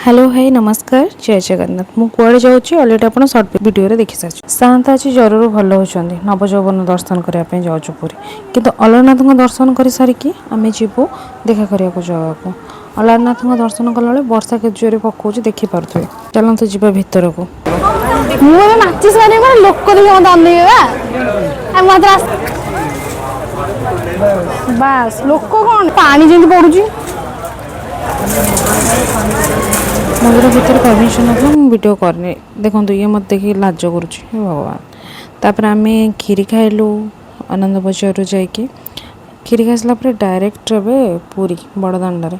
Hello high, ନମସ୍କାର, ଜୟ ଜଗନ୍ନାଥ। ମୁଁ କୁଆଡ଼େ ଯାଉଛି, ଅଲରେଡ଼ି ଆପଣ ସର୍ଟ ଭିଡ଼ିଓରେ ଦେଖିସାରିଛନ୍ତି। ସାଆନ୍ତ ଆଜି ଜ୍ୱରରୁ ଭଲ ହେଉଛନ୍ତି। ନବଯୌବନ ଦର୍ଶନ କରିବା ପାଇଁ ଯାଉଛୁ ପୁରୀ। କିନ୍ତୁ ଅଲାରନାଥଙ୍କ ଦର୍ଶନ କରିସାରିକି ଆମେ ଯିବୁ ଦେଖା କରିବାକୁ ଜଗାକୁ। ଅଲାରନାଥଙ୍କ ଦର୍ଶନ କଲାବେଳେ ବର୍ଷା କେତେ ଜୋରେ ପକାଉଛି, ଦେଖିପାରୁଥିବେ। ଚାଲନ୍ତୁ ଯିବା ଭିତରକୁ। ମୁଁ ଏବେ ମାଚିସ୍ ମାରିବି କଣ, ଲୋକ ଦେଖି ମତେ ଅନେଇବେ ବା। ଆଉ ମୋ ହାତରେ ବାସ୍, ଲୋକ କଣ, ପାଣି ଯେମିତି ପଡୁଛି। ମନ୍ଦିର ଭିତରେ ପରମିସନ୍ ନଥିଲା, ମୁଁ ଭିଡ଼ିଓ କରିନି। ଦେଖନ୍ତୁ, ଇଏ ମୋତେ ଦେଖିକି ଲାଜ କରୁଛି। ହେ ଭଗବାନ! ତାପରେ ଆମେ କ୍ଷୀରି ଖାଇଲୁ ଆନନ୍ଦ ବଜାରରୁ ଯାଇକି। କ୍ଷୀରି ଖାଇସାରିଲା ପରେ ଡାଇରେକ୍ଟ ଏବେ ପୁରୀ ବଡ଼ଦାଣ୍ଡରେ।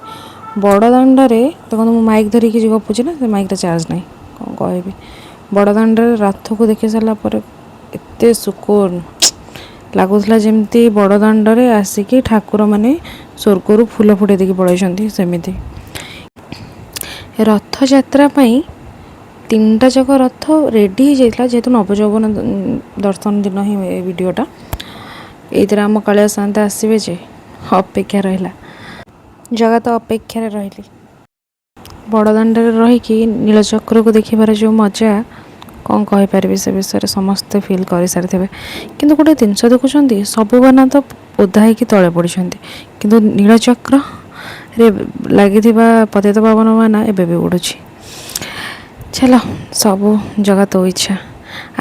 ବଡ଼ଦାଣ୍ଡରେ ଦେଖନ୍ତୁ, ମୁଁ ମାଇକ୍ ଧରିକି ଗପୁଛି ନା, ସେ ମାଇକ୍ରେ ଚାର୍ଜ ନାହିଁ, କ'ଣ କହିବି। ବଡ଼ଦାଣ୍ଡରେ ରଥକୁ ଦେଖି ସାରିଲା ପରେ ଏତେ ସୁକୁନ ଲାଗୁଥିଲା, ଯେମିତି ବଡ଼ଦାଣ୍ଡରେ ଆସିକି ଠାକୁରମାନେ ସ୍ୱର୍ଗରୁ ଫୁଲ ଫୁଟେଇ ଦେଇକି ପଳେଇଛନ୍ତି ସେମିତି। ରଥଯାତ୍ରା ପାଇଁ ତିନିଟା ଯାକ ରଥ ରେଡ଼ି ହେଇଯାଇଥିଲା। ଯେହେତୁ ନବଯୌବନ ଦର୍ଶନ ଦିନ ହିଁ ଏ ଭିଡ଼ିଓଟା। ଏଇଥିରେ ଆମ କାଳିଆ ସାଆନ୍ତେ ଆସିବେ ଯେ ଅପେକ୍ଷା ରହିଲା, ଜଗା ତ ଅପେକ୍ଷାରେ ରହିଲି। ବଡ଼ଦାଣ୍ଡରେ ରହିକି ନୀଳଚକ୍ରକୁ ଦେଖିବାର ଯେଉଁ ମଜା, କ'ଣ କହିପାରିବି ସେ ବିଷୟରେ? ସମସ୍ତେ ଫିଲ୍ କରିସାରିଥିବେ। କିନ୍ତୁ ଗୋଟେ ଜିନିଷ ଦେଖୁଛନ୍ତି, ସବୁ ବାନା ତ ଓଦା ହେଇକି ତଳେ ପଡ଼ିଛନ୍ତି, କିନ୍ତୁ ନୀଳଚକ୍ରରେ ଲାଗିଥିବା ପତିତ ପାବନ ବାନା ଏବେ ବି ଉଡ଼ୁଛି। ଚାଲ, ସବୁ ଜଗା ତୋ ଇଚ୍ଛା।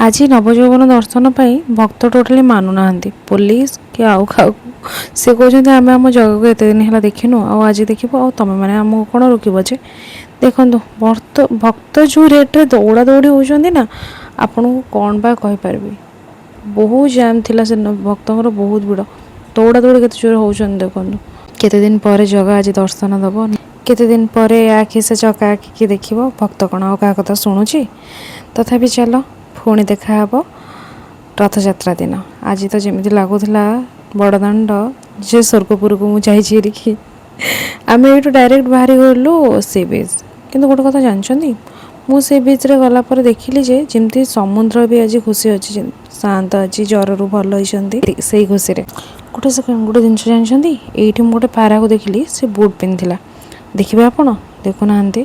ଆଜି ନବଯୌବନ ଦର୍ଶନ ପାଇଁ ଭକ୍ତ ଟୋଟାଲି ମାନୁନାହାନ୍ତି ପୋଲିସ କି ଆଉ କାହାକୁ। ସେ କହୁଛନ୍ତି, ଆମେ ଆମ ଜଗାକୁ ଏତେ ଦିନ ହେଲା ଦେଖିନୁ, ଆଉ ଆଜି ଦେଖିବୁ, ଆଉ ତମେମାନେ ଆମକୁ କ'ଣ ରୋକିବ ଯେ? ଦେଖନ୍ତୁ, ଭକ୍ତ ଭକ୍ତ ଯେଉଁ ରେଟ୍ରେ ଦୌଡ଼ା ଦୌଡ଼ି ହେଉଛନ୍ତି ନା, ଆପଣଙ୍କୁ କ'ଣ ବା କହିପାରିବି। ବହୁତ ଜାମ୍ ଥିଲା ସେଦିନ, ଭକ୍ତଙ୍କର ବହୁତ ଭିଡ଼। ଦୌଡ଼ା ଦୌଡ଼ି କେତେ ଜୋରେ ହେଉଛନ୍ତି ଦେଖନ୍ତୁ। କେତେ ଦିନ ପରେ ଜଗା ଆଜି ଦର୍ଶନ ଦେବ, କେତେ ଦିନ ପରେ ଏ ଆଖି ସେ ଚକା ଆଖିକି ଦେଖିବ। ଭକ୍ତ କ'ଣ ଆଉ କାହା କଥା ଶୁଣୁଛି? ତଥାପି ଚାଲ, ପୁଣି ଦେଖାହେବ ରଥଯାତ୍ରା ଦିନ। ଆଜି ତ ଯେମିତି ଲାଗୁଥିଲା ବଡ଼ଦାଣ୍ଡ ଯେ ସ୍ୱର୍ଗପୁରକୁ ମୁଁ ଯାଇଛି ହେରିକି। ଆମେ ଏଇଠୁ ଡାଇରେକ୍ଟ ବାହାରି ଗଲୁ ସି ବିଚ୍। କିନ୍ତୁ ଗୋଟେ କଥା ଜାଣିଛନ୍ତି, ମୁଁ ସେ ବିଚ୍ରେ ଗଲା ପରେ ଦେଖିଲି ଯେ ଯେମିତି ସମୁଦ୍ର ବି ଆଜି ଖୁସି ଅଛି, ସାଆନ୍ତ ଆଜି ଜ୍ୱରରୁ ଭଲ ହେଇଛନ୍ତି ସେଇ ଖୁସିରେ। ଗୋଟେ ସେକେଣ୍ଡ, ଗୋଟେ ଜିନିଷ ଜାଣିଛନ୍ତି, ଏଇଠି ମୁଁ ଗୋଟେ ପାରାକୁ ଦେଖିଲି, ସେ ବୁଟ୍ ପିନ୍ଧିଥିଲା। ଦେଖିବେ ଆପଣ, ଦେଖୁନାହାନ୍ତି,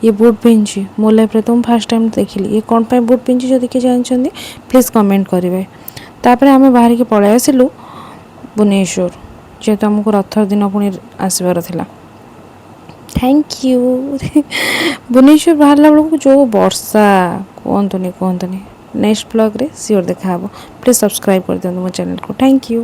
ଇଏ ବୁଟ୍ ପିନ୍ଧିଛି। ମୋ ଲାଇଫ୍ରେ ତ ମୁଁ ଫାର୍ଷ୍ଟ ଟାଇମ୍ ଦେଖିଲି। ଇଏ କ'ଣ ପାଇଁ ବୁଟ୍ ପିନ୍ଧିଛି, ଯଦି କିଏ ଜାଣିଛନ୍ତି ପ୍ଲିଜ୍ କମେଣ୍ଟ କରିବେ। ତାପରେ ଆମେ ବାହାରିକି ପଳେଇ ଆସିଲୁ ଭୁବନେଶ୍ୱର, ଯେହେତୁ ଆମକୁ ରଥ ଦିନ ପୁଣି ଆସିବାର ଥିଲା। Thank you. Bhubaneswar ବାହାରିଲା ବେଳକୁ ଯେଉଁ ବର୍ଷା, କୁହନ୍ତୁନି କୁହନ୍ତୁନି। ନେକ୍ସଟ ବ୍ଲଗ୍ରେ ସିଓର ଦେଖାହେବ। ପ୍ଲିଜ୍ ସବସ୍କ୍ରାଇବ୍ କରିଦିଅନ୍ତୁ ମୋ ଚ୍ୟାନେଲକୁ। Thank you.